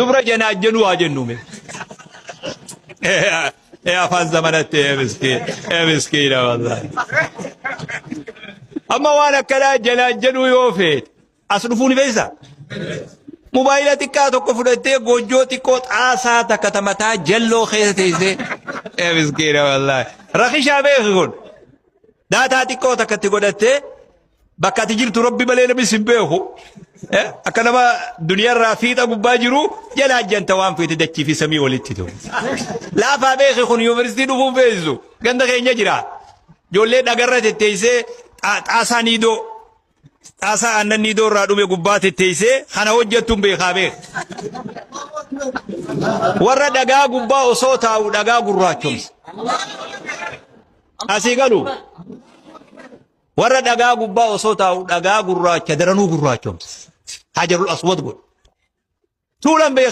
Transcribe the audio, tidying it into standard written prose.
Dubra janaajjanuu haa jennume. Ee afaan zamanatti ee miskiin ee miskiina wallaahi. Amma waan akkanaa janaajjanuu yoo feete as dhufuu ni feesisaa? Mobaayila xiqqaa tokko fudhattee goojjoo xiqqoo xaasaa takka ta mataa jalloo keessa teessee ee miskiina wallaahi. Rakishaa beeki kun. Daataa xiqqoo takka itti godhattee bakka ati jirtu rabbi malee namni sin beeku. Akka nama duniyaarraa fiixa gubbaa jiru jala ajjanta waan feete dachii fi samii walitti ta'u. Laafaa beeki kun yuunivarsiitii dhufuun feesisu ganda keenya jira. Ijoollee dhagarra tetteessee xaasaa niidoo xaasaa aannan niidoo irraa dhume gubbaa tetteessee kana hojjettuun beekaa beeka. Warra dhagaa gubbaa osoo taa'u dhagaa gurraachomsa. Asii galu. Warra dhagaa gubbaa osoo taa'u dhagaa gurraacha daranuu gurraachomsa. Hajarul aswad godhu. Tuulan beeka.